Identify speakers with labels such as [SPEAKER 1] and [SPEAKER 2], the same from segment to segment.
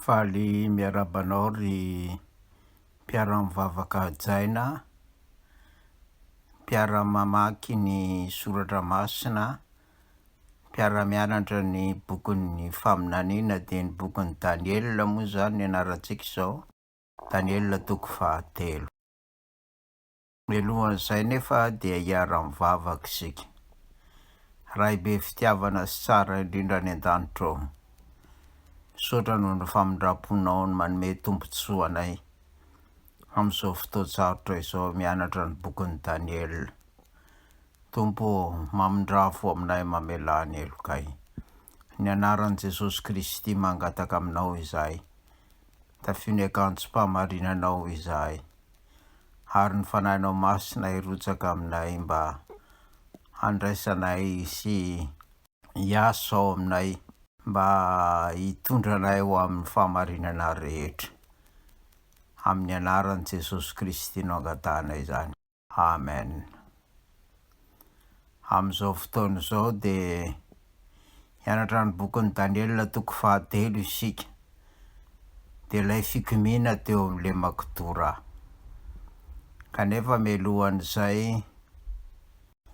[SPEAKER 1] Faly miarahaba anao ry mpiara-mivavaka hajaina, mpiara-mamaky ny soratra masina, mpiara-mianatra ny bokin'ny faminaniana dia ny bokin'i Daniela moa izany ny anarantsika izao, Daniela toko fahatelo. Mialohan'izay nefa dia hiara-mivavaka isika. Ray be fitiavana sy tsara indrindra any an-danitra ô, misaotra noho ny famindram-ponao manome tombontsoa anay amin'izao fotoan-tsarotra izao mianatra ny bokin'i Daniela. Tompo ô, mamindrà fo aminay mamelà ny helokay. Ny anaran'i Jesosy Kristy mangataka aminao izahay. Tafio ny akanjom-pahamarinanao izahay. Ary ny Fanahinao Masina hirotsaka aminay mba handraisanay sy hiasa ao aminay mba hitondra anay ho amin'ny fahamarinana rehetra. Amin'ny anaran'i Jesosy Kristy no angatahanay izany. Amen. Amin'izao fotoana izao dia hianatra ny bokin'i Daniela toko fahatelo isika. Dia ilay fikomiana teo amin'ny lemak'i Dora. Kanefa mialohan'izay,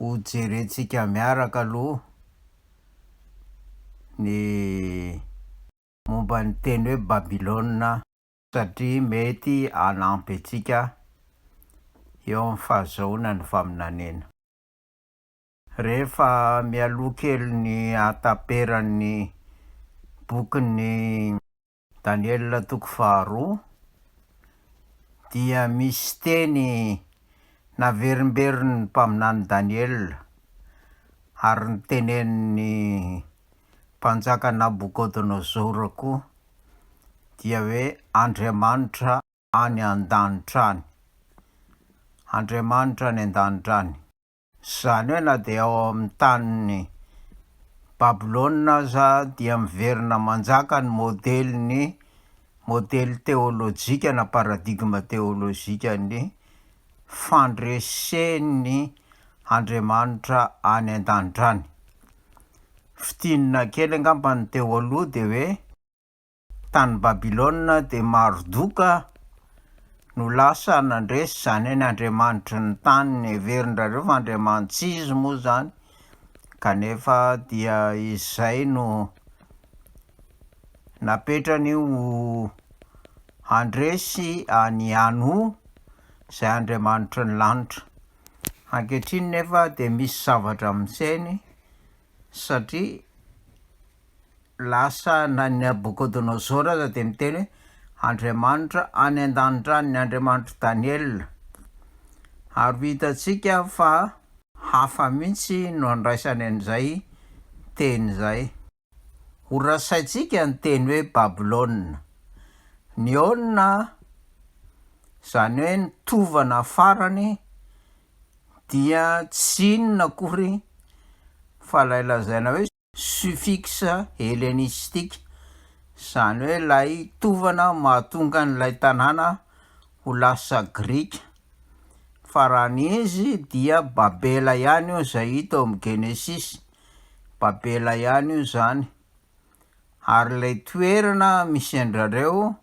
[SPEAKER 1] hojerentsika miaraka aloha ny momba ny teny hoe Babylona. Satria mety hanampy antsika eo amin'ny fahazahoana ny faminaniana. Rehefa mialoha kely ny hahataperan'ny bokin'i Daniela toko faharoa, dia misy teny naverimberin'ny mpaminany Daniela ary notenenin'ny mpanjaka Nabokodonozora koa dia hoe Andriamanitra any an-danitra any. Andriamanitra any an-danitra any. Izany hoe na dia ao amin'ny tanin'i Babylona aza dia miverina manjaka ny modelin'ny modely teolojika na paradigme teolojikan'ny fandresen'ny Andriamanitra any an-danitra any. Fintinina kely angamba ny teo aloha dia hoe Tany Babylona dia Mardoka no lasa nandresy, izany hoe ny andriamanitry ny tany, neverin-drareo fa andriamani-tsy izy moa izany, kanefa dia izay no napetrany ho handresy an'i Anu, izay andriamanitry ny lanitra. Ankehitriny nefa dia misy zavatra mitseny satria lasa na ny Nabokodonozora aza dia miteny hoe Andriamanitra any an-danitra any ny Andriamanitr'i Daniela. Ary ho hitantsika fa hafa mihitsy no andraisany an'izay teny izay. Ho rasaintsika ny teny hoe Babylona. Ny ona, izany hoe ny tovana farany dia tsy inona akory fa ilay lazaina hoe suffixe hellenistique, izany hoe ilay tovana mahatonga an'ilay tanàna ho lasa grika, fa raha ny izy dia Babela ihany io izay hita ao amin'ny Genesisy, Babela ihany io izany, ary ilay toerana misy an-drareo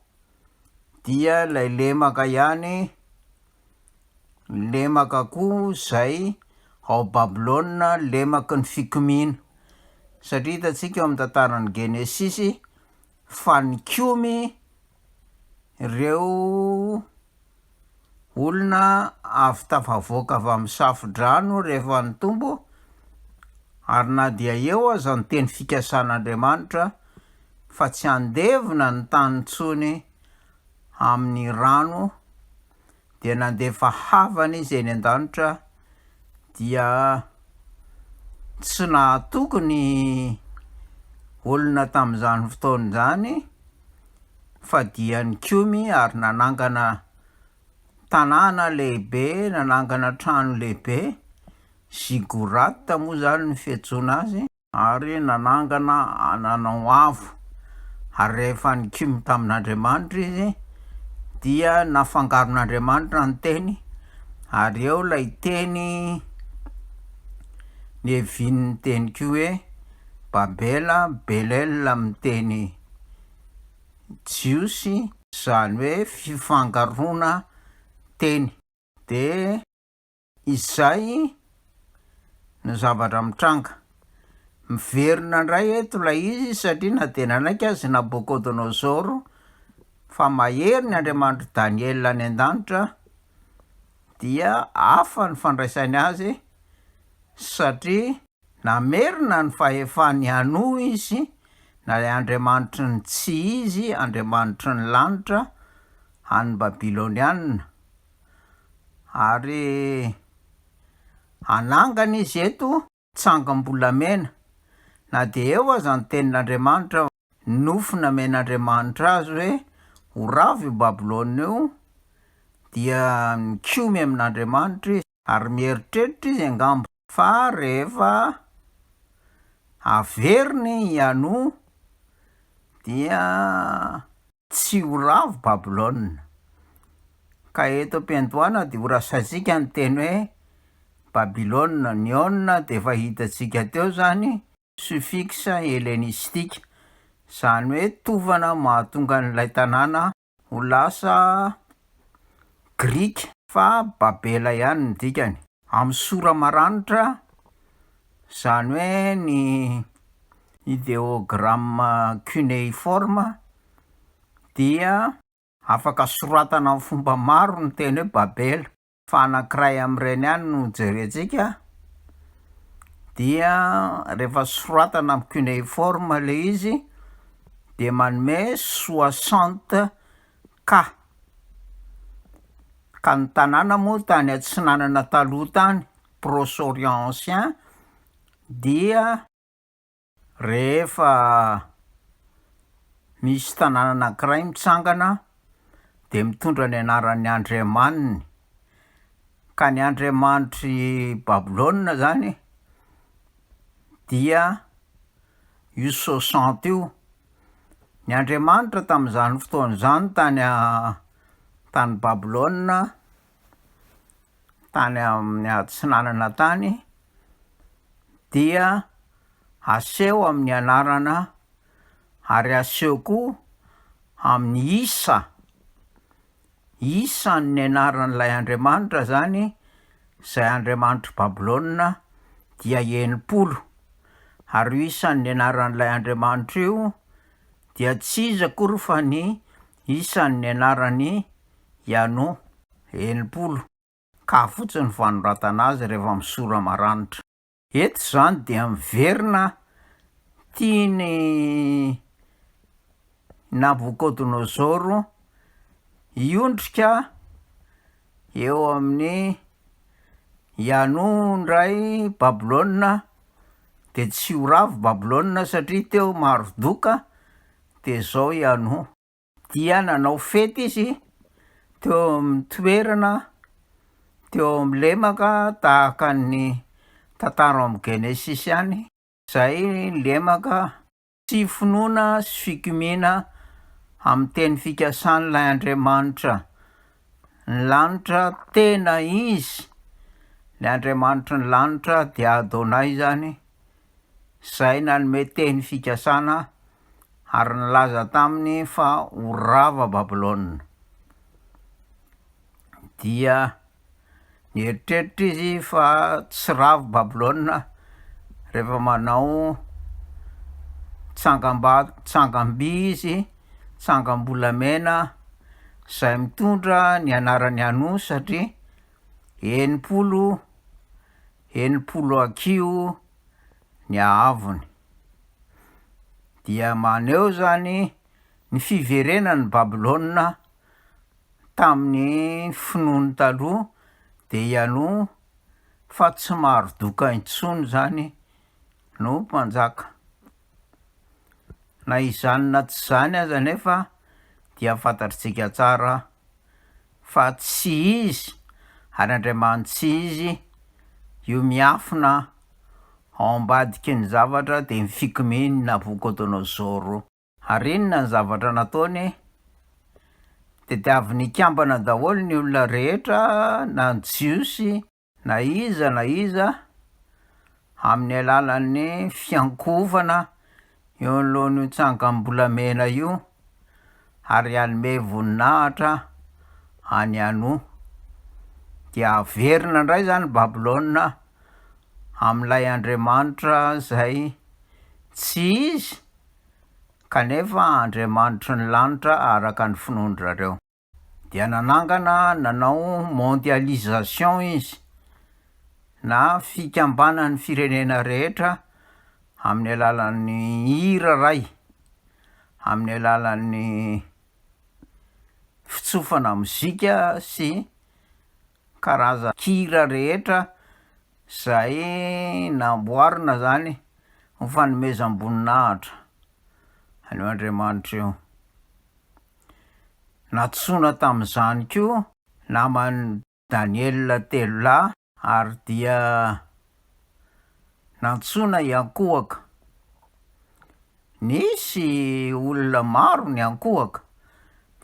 [SPEAKER 1] dia ilay lemaka ihany Lemaka koa izay ao Babylona, lemaky ny fikomiana. Satria hitantsika eo amin'ny tantaran'ny Genesisy fa nikomy ireo olona avy tafavoaka avy amin'ny safo-drano rehefa nitombo, ary na dia eo aza ny teny fikasan'Andriamanitra fa tsy handevona ny tany intsony amin'ny rano, dia nandefa havana izy eny an-danitra dia tsy nahatoky ny olona tamin'izany fotoana izany fa dia nikomy ary nanangana tanàna lehibe, nanangana trano lehibe, ziggorat moa izany ny fiantsoana azy. Ary nanangana nanao avo, ary rehefa nikomy tamin'Andriamanitra izy, dia nafangaron'Andriamanitra ny teny, ary eo ilay teny niavian'ny teny koa hoe Babela, Belel amin'ny teny. Jiosy, izany hoe fifangaroana teny. Dia izay no zavatra mitranga. Miverina indray eto ilay izy satria na dia nanaiky aza i Nabokodonozoro fa mahery ny Andriamanitr'i Daniela any an-danitra dia hafa ny fandraisany azy satria namerina ny fahefany hanoa izy na ilay Andriamanitry ny tsy izy, Andriamanitry ny lanitra an'ny Babylonianina. Ary hanangana izy eto tsangam-bolamena, na dia eo aza ny tenin'Andriamanitra, nofy namen'Andriamanitra azy hoe ho rava io Babylona io, dia mikomy amin'Andriamanitra izy, ary mieritreritra izy angamba fa rehefa averiny i Anoa dia Tsy ho ravo Babylona. Ka eto am-piandohana dia ho rasaintsika ny teny hoe Babylona. Ny ona dia efa hitantsika teo izany, suffixe hellenistique, izany hoe tovana mahatonga an'ilay tanàna ho lasa grika, fa Babela ihany ny dikany. Amin'ny sora-maranitra, izany hoe ny ideogramme cunéiforme, dia afaka soratana amin'ny fomba maro ny teny hoe Babela, fa anankiray amin'ireny ihany no jerentsika, dia rehefa soratana amin'ny cunéiforme ilay izy dia manome soixante K. Ka ny tanàna moa tany atsinanana taloha tany, Proche-Orient ancien, dia rehefa misy tanàna anankiray mitsangana dia mitondra ny anaran'ny andriamaniny, ka ny andriamanitr'i Babylona zany dia io soixante io, Ny Andriamanitra tamin'izany fotoana izany tany tany Babylona, tany amin'ny atsinanana tany, dia aseho amin'ny anarana ary aseho koa amin'ny isa, isan'ny anaran'ilay Andriamanitra zany, izay Andriamanitr'i Babylona dia 60, ary io isan'ny anaran'ilay Andriamanitra io dia tsy iza akory fa ny isan'ny anaran'i Iano, 60, ka fotsiny ny fanoratana azy rehefa misora-maranitra. Eto izany dia miverina tian'i Nabokodonozoro hiondrika eo amin'i Iano indray Babylona, dia tsy ho ravo Babylona satria teo Mardoka, dia izao Iano. Dia nanao fety izy teo amin'ny toerana teo amin'ny lemaka tahaka ny tantara ao amin'ny Genesisy ihany, izay lemaka tsy finoana sy fikomiana amin'ny teny fikasan'ilay Andriamanitra ny lanitra tena izy, ilay Andriamanitry ny lanitra dia Adonay izany, izay nanome teny fikasana ary nilaza taminy fa ho rava Babylona. Dia nieritreritra izy fa tsy ravo Babylona rehefa manao tsangam-bato, tsangam-by izy, tsangam-bolamena izay mitondra ny anaran'i Hano satria 60, 60 hakiho ny haavony. Dia maneho izany ny fiverenan'i Babylona tamin'ny finoany taloha dia i Anu fa tsy Mardoka intsony izany no mpanjaka. Na izany na tsy izany aza anefa dia fantatritsika tsara fa tsy izy ary Andriamanitsy izy io miafina ao ambadiky ny zavatra dia ny fikomian'i Nabokodonozoro. Ary inona ny zavatra nataony? Tediaviny hikambana daholo ny olona rehetra na ny Jiosy na iza na iza amin'ny alalan'ny fiankohofana eo anoloan'io tsangam-bolamena io. ary hanome voninahitra an'i Anoa. Dia haverina indray izany Babylona amin'ilay Andriamanitra izay tsy izy kanefa Andriamanitry ny lanitra araka ny finoan-dry zareo. Dia nanangana nanao mondialisation izy na fikambanan'ny firenena rehetra amin'ny alalan'ny hira ray, amin'ny alalan'ny fitsofana mozika sy karazan-kira rehetra zay namboarina zany ho fanomezam-boninahitra an'io Andriamanitra io. Nantsoina tamin'izany koa naman'i Daniela telo lahy ary dia nantsoina hiankohoka. Nisy olona maro niankohoka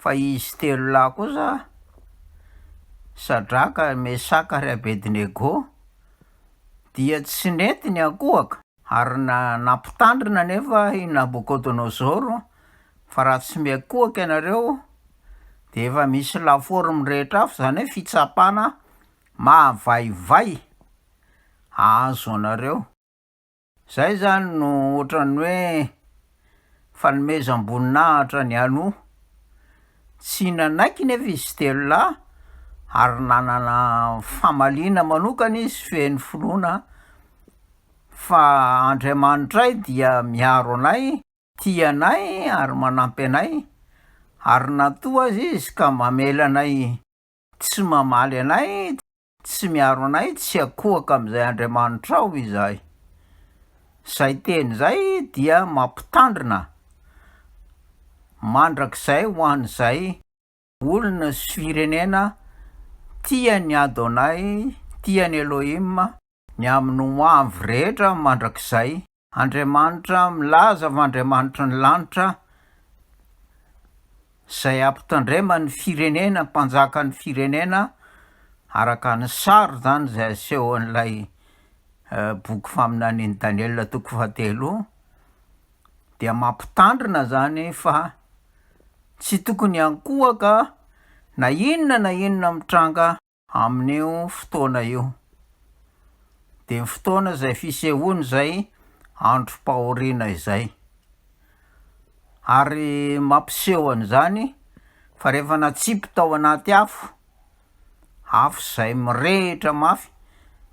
[SPEAKER 1] fa izy telo lahy kosa, Sadraka, Mesaka ary Abednego, dia tsy nety niankohoka ary nampitandrina anefa i Nabokodonozoro Fa raha tsy miakohaka ianareo dia efa misy lafaoro mirehitra afo, izany hoe fitsapana mahavaivay hahazo anareo. Zay zany no ohatran'ny hoe fanomezam-boninahitra ny Anoa. Tsy nanaiky nefa izy telo lahy ary nanana famaliana manokana izy feno finoana fa Andriamanitray dia miaro anay Tia anay ary manampy anay, ary na toa aza Izy ka mamela anay tsy mamaly anay, tsy miaro anay, tsy akohaka amin'izay Andriamanitrao izahay. Izay teny izay dia mampitandrina mandrakizay ho an'izay olona sy firenena tia an'i Adonai, tia an'i Elohim, ny amin'ny ho avy rehetra mandrakizay. Andriamanitra milaza fa Andriamanitry ny lanitra izay ampitandreman'ny firenena, mpanjakan'ny firenena, araka ny sary izany izay asehon'ilay boky faminanian'i Daniela toko fahatelo, dia mampitandrina izany fa tsy tokony hiankohoka na inona na inona mitranga Amin'io fotoana io, dia ny fotoana izay fisehoany izay androm-pahoriana izay. Ary mampiseho an'izany fa rehefa natsipy tao anaty afo, afo izay mirehitra mafy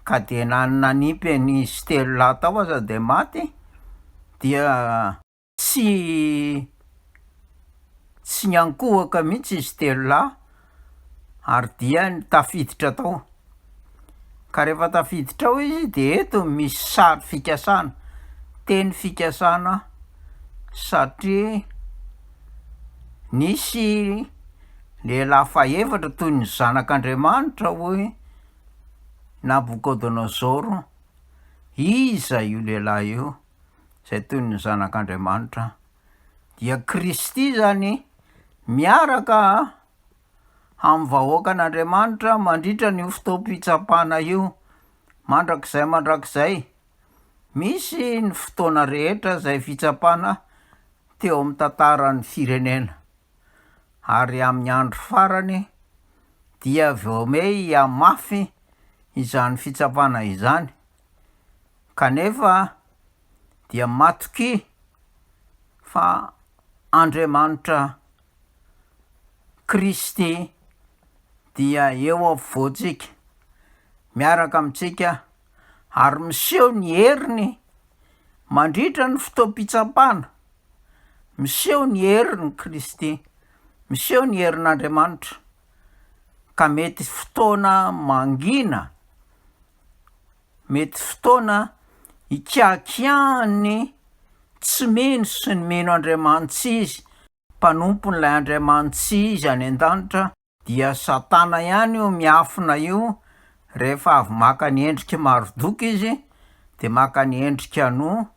[SPEAKER 1] ka dia na ny nanipy an'izy telo lahy tao aza dia maty, dia Tsy tsy niankohoka mihitsy izy telo lahy ary dia tafiditra tao. Ka rehefa tafiditra ao izy dia eto misy sary fikasana, teny fikasana satria nisy lehilahy fahefatra toy ny zanak'Andriamanitra hoy Nabokodonozoro, iza io lehilahy io? izay toy ny zanak'Andriamanitra, dia Kristy izany miaraka amin'ny vahoakan'Andriamanitra mandritra an'io fotoam-pitsapana io mandrakizay mandrakizay. Misy ny fotoana rehetra izay fitsapana teo amin'ny tantaran'ny firenena, ary amin'ny andro farany dia vao may hihamafy izany fitsapana izany. Kanefa dia matokia fa Andriamanitra Kristy dia eo afovoantsika, miaraka amintsika ary miseho ny heriny mandritra ny fotoam-pitsapana, miseho ny herin'i Kristy, miseho ny herin'Andriamanitra ka mety fotoana mangina Mety fotoana hikiakiahan'ny tsy mino sy ny mino Andriamani-tsy-izy, mpanompon'ilay Andriamani-tsy-izy any an-danitra, dia Satana ihany io miafina io, rehefa avy maka ny endrik'i Mardoka izy, dia maka ny endrika Noa,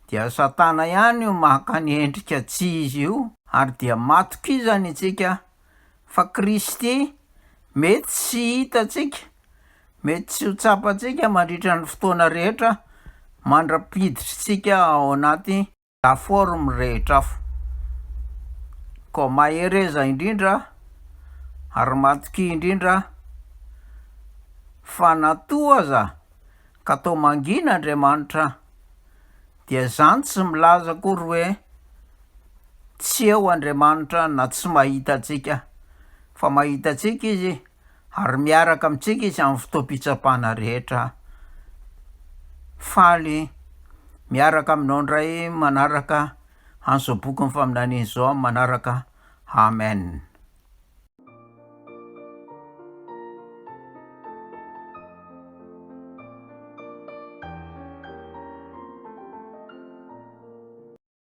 [SPEAKER 1] dia Satana ihany io maka ny endrika tsy izy io, ary dia matokizana isika fa Kristy mety tsy hitantsika, mety tsy ho tsapantsika mandritra ny fotoana rehetra mandra-piditrintsika ao anaty lafaoro mirehitra afo. Koa mahereza indrindra ary matokia indrindra fa na toa aza ka toa mangina Andriamanitra dia izany tsy milaza akory hoe tsy eo Andriamanitra na tsy mahita antsika fa mahita antsika Izy ary miaraka amintsika Izy amin'ny fotoam-pitsapana rehetra. Faly miaraka aminao indray manaraka an'izao bokin'ny faminaniana izao amin'ny manaraka. Amen.